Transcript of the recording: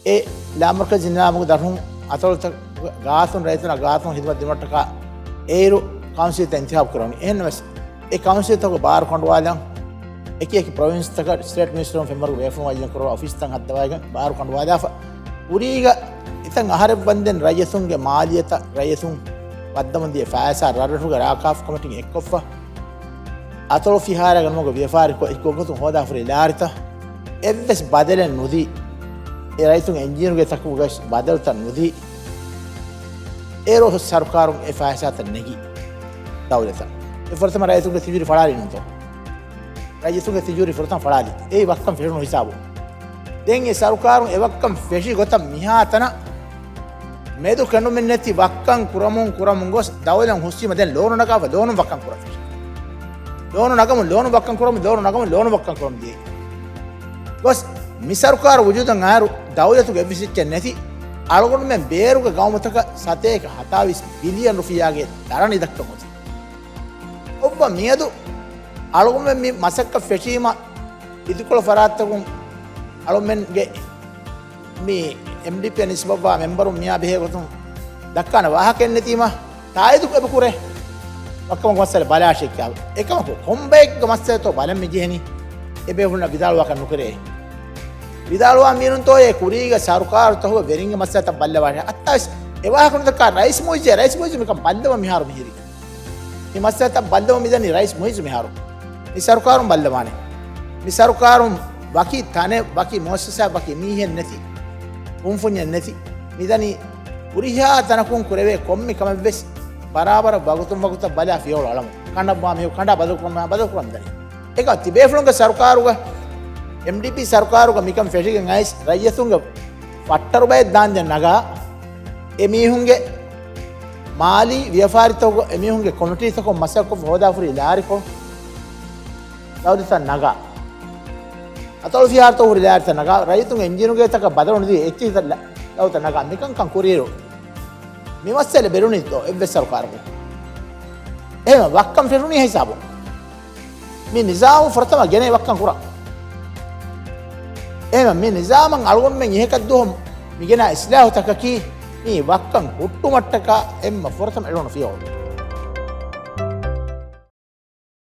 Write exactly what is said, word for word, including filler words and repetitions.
އެ ލާމަރުކަޒީ ނިޒާމުގެ ދަށުން އަތޮޅުތައް ގާތުން ރައްޔިތުންނަށް ގާތުން ހިދުމަތް ދިނުމަށްޓަކާ އޭރު ކައުންސިލްތައް އިންތިހާބު ކުރަނީ. އެހެންނަމަވެސް، އެ ކައުންސިލްތަކުގެ ބާރު ކަނޑުވާލަން، އެކި އެކި ޕްރޮވިންސްތަކަށް ސްޓޭޓް މިނިސްޓަރުން ފެންވަރުގެ ބޭފުޅުން ވަޒީރުން ކުރައްވާ އޮފީސްތައް ހައްދަވައިގެން ބާރު ކަނޑުވާލާފަ. ކުރީގަ އެތައް އަހަރެއް ވަންދެން ރައްޔިތުންގެ މާލިޔަތަށް ރައްޔިތުން ވައްދަމުން ދިޔަ ފައިސާ ރަށްރަށުގެ ރާކާފް ކޮމިޓީން އެއްކޮށްފަ، އަތޮޅު ފިހާރައިގެ ނަމުގަ ވިޔަފާރިކޮށް އެކި ގޮތުން ހޯދާފަ ހުރި ލާރިތައް އެއްވެސް ބަދަލެއް ނުދީ، އެ ރައްޔިތުން އެންޖީނުގެ ތަކުގަ ބަދަލުތައް ނުދީ، އޭރު ސަރުކާރުން އެ ފައިސާތައް ނެގީ ދައުލަތަށް. އެ ފުރަތަމަ ރައްޔިތުންގެ ތިޖޫރި ފަޅާލި ނޫންތޯ؟ ރައްޔިތުންގެ ތިޖޫރި ފުރަތަމަ ފަޅާލި. އެއީ ވައްކަން ފެށުނު ހިސާބު. ދެން އެ ސަރުކާރުން އެ ވައްކަން ފެށި ގޮތަށް މިހާތަނަށް މެދު ކެނޑުމެއް ނެތި ވައްކަން ކުރަމުން ކުރަމުން ގޮސް ދައުލަތުން ހުސްވީމަ ދެން ލޯނު ނަގާފަ ލޯނު ވައްކަން ކުރަން ފެށި. ލޯނު ނަގަމުން ލޯނު ވައްކަން ކުރަމުން ލޯނު ނަގަމުން ލޯނު ވައްކަން ކުރަމުން ދިޔައީ. ގޮސް މި ސަރުކާރު ވުޖޫދަށް އައިރު ދައުލަތުގެ އެއްވެސް އެއްޗެއް ނެތި އަޅުގަނޑުމެން ބޭރުގެ ގައުމުތަކަށް ސަތޭކަ ހަތާވީސް ބިލިއަން ރުފިޔާގެ ދަރަނި ދައްކަމުން އޮތީ. އޮއްވަ މިއަދު އަޅުގަނޑުމެން މި މަސައްކަތް ފެށީމަ އިދިކޮޅު ފަރާތްތަކުން އަޅުމެންގެ މި އެމްޑީޕީއަށް ނިސްބަތްވާ މެމްބަރުން މިއާ ބެހޭ ގޮތުން ދައްކާނެ ވާހަކައެއް ނެތީމަ، ތާއީދު އެބަ ކުރޭ. ވައްކަމުގެ މައްސަލަ ބަލާށޭ ކިޔާ. އެކަމަކު ކޮންބައެއްގެ މައްސަލަތޯ ބަލަން މި ޖެހެނީ؟ އެ ބޭފުޅުންނަށް ވިދާޅުވާކަށް ނުކެރޭ. ވިދާޅުވާ މީނުންތޯއޭ ކުރީގެ ސަރުކާރުތަކުގެ ވެރިންގެ މައްސަލަތައް ބައްލަވާށޭ. އައްތާވެސް އެ ވާހަކަ ނުދައްކާ ރައީސް މުއިއްޒޭ، ރައީސް މުއިއްޒު މިކަން ބައްލަވަން މިހާރު މިހިރީ. މި މައްސަލަތައް ބައްލަވަން މިދަނީ ރައީސް މުއިއްޒު މިހާރު. މި ސަރުކާރުން ބައްލަވާނެ. މި ސަރުކާރުން ވަކި ތަނެއް، ވަކި މުއައްސަސާ، ވަކި މީހެއް ނެތި، ކުންފުންޏެއް ނެތި. މިދަނީ ހުރިހާ ތަނަކުން ކުރެވޭ ކޮންމެ ކަމެއްވެސް ބަރާބަރަށް ވަގުތުން ވަގުތަށް ބަލާ ފިޔަވަޅު އަޅަމުން. ކަނޑަށްވާ މީހުން ކަނޑާ ބަދަލުކުރަން، ބަދަލުކުރަން ދަނީ. އެކަމް ތިބޭފުޅުންގެ ސަރުކާރުގަ، އެމްޑީޕީ ސަރުކާރުގަ މިކަން ފެށިގެން އައިސް ރައްޔިތުންގެ ފައްޓަރު ބައެއް ދާންދެން ނަގާ، އެ މީހުންގެ މާލީ ވިޔަފާރިތަކުގަ އެމީހުންގެ ކޮމިޓީތަކުން މަސައްކަތް ހޯދާފަ ހުރި ލާރިކޮޅު ދައުލަތަށް ނަގާ، އަތޮޅު ފިހާރަތަކު ހުރި ލާރިތައް ނަގާ، ރައްޔިތުން އެންޖީނުގެ ތަކަށް ބަދަލު ނުދީ އެއްޗިހިތައް ދައުލަތަށް ނަގާ، މިކަންކަން ކުރިއިރު މި މައްސަލަ ބެލުނީތޯ އެއްވެސް ސަރުކާރަކުން؟ އެހެން ވައްކަން ފެށުނީ ހިސާބު. މި ނިޒާމު ފުރަތަމަ ގެނައި ވައްކަން ކުރަން. އެހެން މި ނިޒާމަށް އަޅުގަނޑުމެން އިހަކަށް ދުވަހު މިގެނާ އިސްލާހުތަކަކީ މި ވައްކަން ހުއްޓުމަށްޓަކާ އެންމެ ފުރަތަމަ އެޅުނު ފިޔަވަޅު.